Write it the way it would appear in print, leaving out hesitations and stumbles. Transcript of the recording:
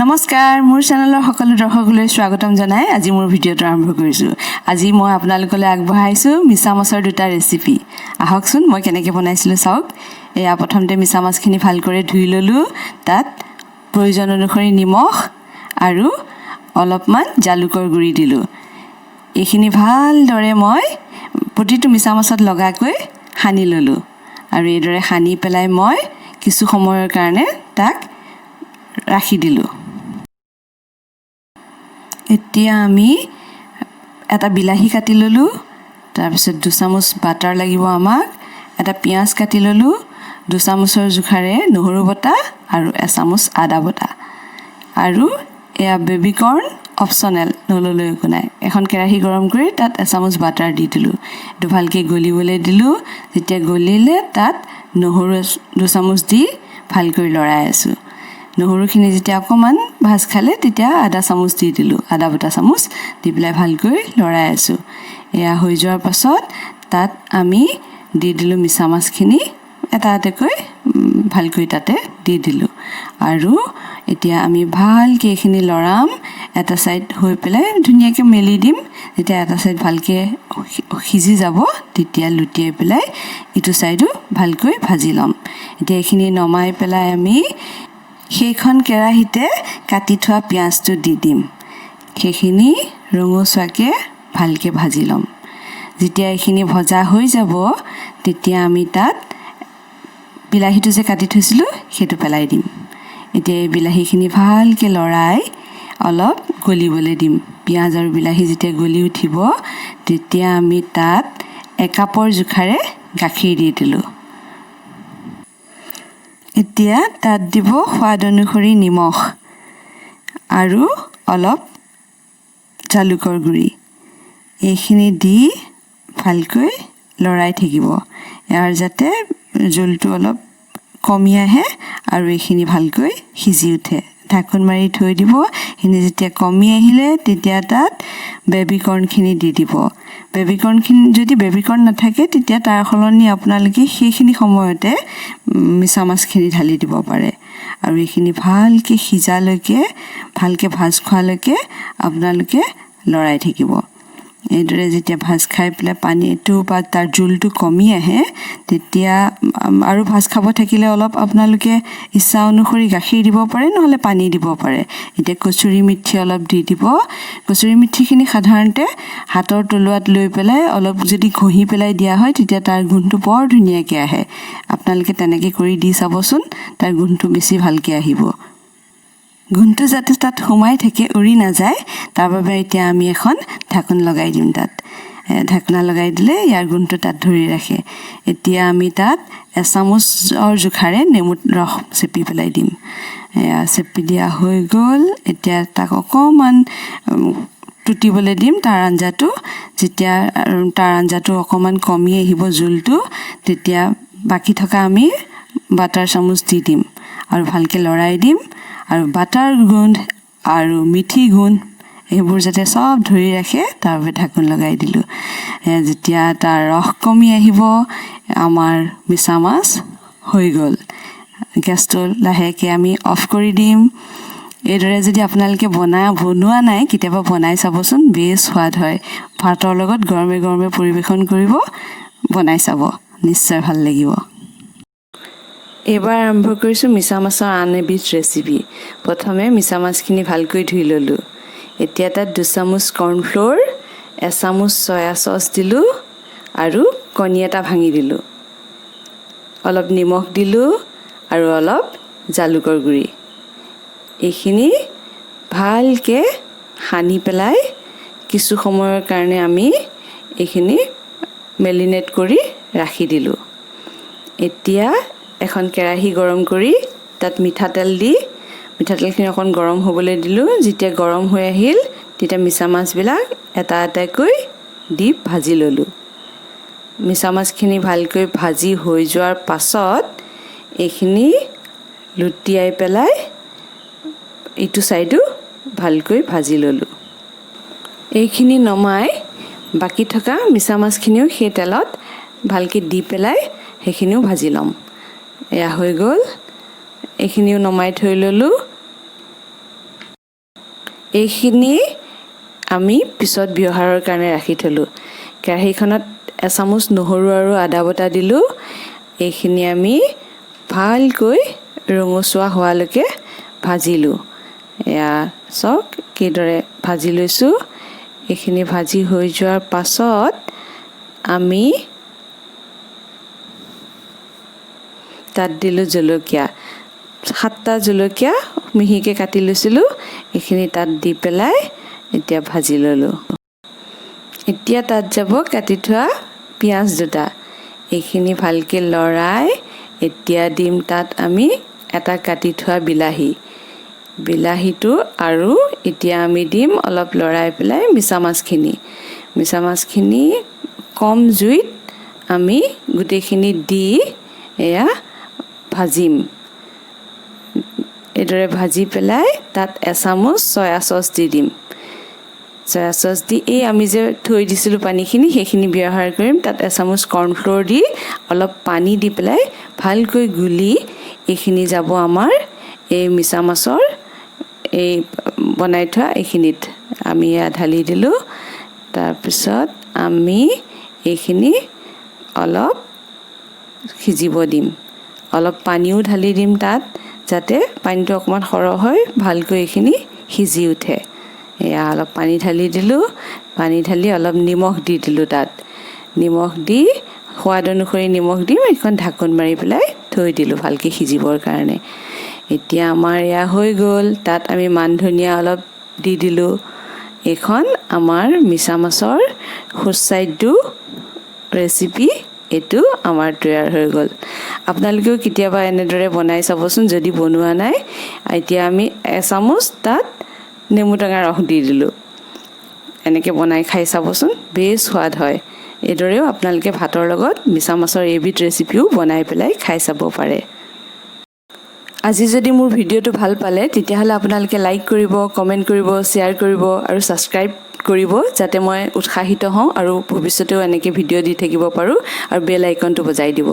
নমস্কাৰ, মোৰ চেনেলৰ সকলো দৰ্শকলৈ স্বাগতম জনাই আজি মোৰ ভিডিঅ'টো আৰম্ভ কৰিছোঁ। আজি মই আপোনালোকলৈ আগবঢ়াইছোঁ মিছা মাছৰ দুটা ৰেচিপি। আহকচোন, মই কেনেকৈ বনাইছিলোঁ চাওক। এয়া প্ৰথমতে মিছা মাছখিনি ভালকৈ ধুই ল'লোঁ। তাত প্ৰয়োজন অনুসৰি নিমখ আৰু অলপমান জালুকৰ গুড়ি দিলোঁ। এইখিনি ভালদৰে মই প্ৰতিটো মিছা মাছত লগাকৈ সানি ল'লোঁ আৰু এইদৰে সানি পেলাই মই কিছু সময়ৰ কাৰণে তাক ৰাখি দিলোঁ। এতিয়া আমি এটা বিলাহী কাটি ল'লোঁ। তাৰপিছত 2 চামুচ বাটাৰ লাগিব আমাক। এটা পিঁয়াজ কাটি ল'লোঁ, 2 চামুচৰ জোখাৰে নহৰু বটা আৰু এচামুচ আদা বটা আৰু এয়া বেবীকৰ্ণ, অপশ্যনেল, নল'লেও একো নাই। এখন কেৰাহী গৰম কৰি তাত এচামুচ বাটাৰ দি দিলোঁ। এইটো ভালকৈ গলিবলৈ দিলোঁ। যেতিয়া গলিলে, তাত নহৰু 2 চামুচ দি ভালকৈ লৰাই আছোঁ। নহৰুখিনি যেতিয়া অকণমান ভাজ খালে, তেতিয়া আদা চামুচ দি দিলোঁ। আদা বটা চামুচ দি পেলাই ভালকৈ লৰাই আছোঁ। এয়া হৈ যোৱাৰ পাছত তাত আমি দি দিলোঁ মিছা মাছখিনি। এটা এটাকৈ ভালকৈ তাতে দি দিলোঁ আৰু এতিয়া আমি ভালকৈ এইখিনি লৰাম। এটা ছাইড হৈ পেলাই ধুনীয়াকৈ মেলি দিম। যেতিয়া এটা ছাইড ভালকৈ সিজি যাব, তেতিয়া লুটিয়াই পেলাই ইটো ছাইডো ভালকৈ ভাজি ল'ম। এতিয়া এইখিনি নমাই পেলাই আমি সেইখন কেৰাহীতে কাটি থোৱা পিঁয়াজটো দি দিম। সেইখিনি ৰঙচুৱাকৈ ভালকৈ ভাজি ল'ম। যেতিয়া এইখিনি ভজা হৈ যাব, তেতিয়া আমি তাত বিলাহীটো যে কাটি থৈছিলোঁ, সেইটো পেলাই দিম। এতিয়া এই বিলাহীখিনি ভালকৈ লৰাই অলপ গলিবলৈ দিম। পিঁয়াজ আৰু বিলাহী যেতিয়া গলি উঠিব, তেতিয়া আমি তাত একাপৰ জোখাৰে গাখীৰ দি দিলোঁ। এতিয়া তাত দিব সোৱাদ অনুসৰি নিমখ আৰু অলপ জালুকৰ গুড়ি। এইখিনি দি ভালকৈ লৰাই থাকিব, ইয়াৰ যাতে জোলটো অলপ কমি আহে আৰু এইখিনি ভালকৈ সিজি উঠে। ঢাকোন মাৰি থৈ দিব। এইখিনি যেতিয়া কমি আহিলে, তেতিয়া তাত বেবীকৰ্ণখিনি দি দিব। বেবীকৰ্ণখিনি, যদি বেবীকৰ্ণ নাথাকে, তেতিয়া তাৰ সলনি আপোনালোকে সেইখিনি সময়তে মিছা মাছখিনি ঢালি দিব পাৰে। আৰু এইখিনি ভালকৈ সিজালৈকে, ভালকৈ ভাজ খোৱালৈকে আপোনালোকে লৰাই থাকিব। এইদৰে যেতিয়া ভাজ খাই পেলাই পানীটো বা তাৰ জোলটো কমি আহে, তেতিয়া আৰু ভাজ খাব থাকিলে অলপ আপোনালোকে ইচ্ছা অনুসৰি গাখীৰ দিব পাৰে, নহ'লে পানী দিব পাৰে। এতিয়া কচুৰি মেথি অলপ দি দিব। কচুৰি মেথিখিনি সাধাৰণতে হাতৰ তলুৱাত লৈ পেলাই অলপ যদি ঘঁহি পেলাই দিয়া হয়, তেতিয়া তাৰ গোন্ধটো বৰ ধুনীয়াকৈ আহে। আপোনালোকে তেনেকৈ কৰি দি চাবচোন, তাৰ গোন্ধটো বেছি ভালকৈ আহিব। গোন্ধটো যাতে তাত সোমাই থাকে, উৰি নাযায়, তাৰ বাবে এতিয়া আমি এখন ঢাকোন লগাই দিম তাত। ঢাকোনা লগাই দিলে ইয়াৰ গোন্ধটো তাত ধৰি ৰাখে। এতিয়া আমি তাত এচামুচৰ জোখাৰে নেমু ৰস চেপি পেলাই দিম। এয়া চেপি দিয়া হৈ গ'ল। এতিয়া তাক অকণমান টুটিবলৈ দিম তাৰ আঞ্জাটো। যেতিয়া তাৰ আঞ্জাটো অকণমান কমি আহিব জোলটো, তেতিয়া বাকী থকা আমি বাটাৰ চামুচ দি দিম আৰু ভালকৈ লৰাই দিম। আৰু বাটাৰ গোন্ধ আৰু মেথি গোন্ধ এইবোৰ যাতে চব ধৰি ৰাখে, তাৰ বাবে ঢাকোন লগাই দিলোঁ। যেতিয়া তাৰ ৰস কমি আহিব, আমাৰ মিছা মাছ হৈ গ'ল। গেছটো লাহেকৈ আমি অফ কৰি দিম। এইদৰে যদি আপোনালোকে বনোৱা নাই, কেতিয়াবা বনাই চাবচোন, বেছ সোৱাদ হয়। ভাতৰ লগত গৰমে গৰমে পৰিৱেশন কৰিব। বনাই চাব, নিশ্চয় ভাল লাগিব। এইবাৰ আৰম্ভ কৰিছোঁ মিছা মাছৰ আন এবিধ ৰেচিপি। প্ৰথমে মিছা মাছখিনি ভালকৈ ধুই ল'লোঁ। এতিয়া তাত 2 চামুচ কৰ্ণফ্ল'ৰ, এচামুচ চয়া চচ দিলোঁ আৰু কণী এটা ভাঙি দিলোঁ। অলপ নিমখ দিলোঁ আৰু অলপ জালুকৰ গুড়ি। এইখিনি ভালকৈ সানি পেলাই কিছু সময়ৰ কাৰণে আমি এইখিনি মেৰিনেট কৰি ৰাখি দিলোঁ। এতিয়া এখন কেৰাহী গৰম কৰি তাত মিঠাতেল দি মিঠাতেলখিনি অকণ গৰম হ'বলৈ দিলোঁ। যেতিয়া গৰম হৈ আহিল, তেতিয়া মিছা মাছবিলাক এটা এটাকৈ দি ভাজি ল'লোঁ। মিছা মাছখিনি ভালকৈ ভাজি হৈ যোৱাৰ পাছত এইখিনি লুটিয়াই পেলাই ইটো ছাইডো ভালকৈ ভাজি ল'লোঁ। এইখিনি নমাই বাকী থকা মিছা মাছখিনিও সেই তেলত ভালকৈ দি পেলাই সেইখিনিও ভাজি ল'ম। এয়া হৈ গ'ল। এইখিনিও নমাই থৈ ল'লোঁ। এইখিনি আমি পিছত ব্যৱহাৰৰ কাৰণে ৰাখি থ'লোঁ। কেৰাহীখনত এচামুচ নহৰু আৰু আদা বটা দিলোঁ। এইখিনি আমি ভালকৈ ৰঙচুৱা হোৱালৈকে ভাজিলোঁ। এয়া চাওক, কিদৰে ভাজি লৈছোঁ। এইখিনি ভাজি হৈ যোৱাৰ পাছত আমি তাত দিলোঁ জলকীয়া। 7টা জলকীয়া মিহিকৈ কাটি লৈছিলোঁ। এইখিনি তাত দি পেলাই এতিয়া ভাজি ল'লোঁ। এতিয়া তাত যাব কাটি থোৱা পিঁয়াজ 2টা। এইখিনি ভালকৈ লৰাই এতিয়া দিম তাত আমি এটা কাটি থোৱা বিলাহী, বিলাহীটো। আৰু এতিয়া আমি দিম অলপ লৰাই পেলাই মিছা মাছখিনি। মিছা মাছখিনি কম জুইত আমি গোটেইখিনি দি এয়া ভাজিম। এইদৰে ভাজি পেলাই তাত এচামুচ চয়া চচ দি দিম। চয়া চচ দি এই আমি যে থৈ দিছিলোঁ পানীখিনি, সেইখিনি ব্যৱহাৰ কৰিম। তাত এচামুচ কৰ্ণফ্ল'ৰ দি অলপ পানী দি পেলাই ভালকৈ গুলি এইখিনি যাব আমাৰ এই মিছা মাছৰ এই বনাই থোৱা এইখিনিত আমি এয়া ঢালি দিলোঁ। তাৰপিছত আমি এইখিনি অলপ সিজিব দিম। অলপ পানীও ঢালি দিম তাত, যাতে পানীটো অকণমান সৰহ হয়, ভালকৈ এইখিনি সিজি উঠে। এয়া অলপ পানী ঢালি দিলোঁ। পানী ঢালি অলপ নিমখ দি দিলোঁ তাত। নিমখ দি সোৱাদ অনুসৰি নিমখ দিম। এইখন ঢাকোন মাৰি পেলাই থৈ দিলোঁ ভালকৈ সিজিবৰ কাৰণে। এতিয়া আমাৰ এয়া হৈ গ'ল। তাত আমি মান ধনিয়া অলপ দি দিলোঁ। এইখন আমাৰ মিছা মাছৰ সুস্বাদু ৰেচিপি, এইটো আমাৰ তৈয়াৰ হৈ গ'ল। আপোনালোকেও কেতিয়াবা এনেদৰে বনাই চাবচোন, যদি বনোৱা নাই। এতিয়া আমি এচামুচ তাত নেমু টেঙা ৰস দি দিলোঁ। এনেকৈ বনাই খাই চাবচোন, বেছ সোৱাদ হয়। এইদৰেও আপোনালোকে ভাতৰ লগত মিছা মাছৰ এইবিধ ৰেচিপিও বনাই পেলাই খাই চাব পাৰে। আজি যদি মোৰ ভিডিঅ'টো ভাল পালে, তেতিয়াহ'লে আপোনালোকে লাইক কৰিব, কমেণ্ট কৰিব, শ্বেয়াৰ কৰিব আৰু ছাবস্ক্ৰাইব কৰিব, যাতে মই উৎসাহিত হওঁ আৰু ভৱিষ্যতেও এনেকৈ ভিডিঅ' দি থাকিব পাৰোঁ, আৰু বেল আইকনটো বজাই দিব।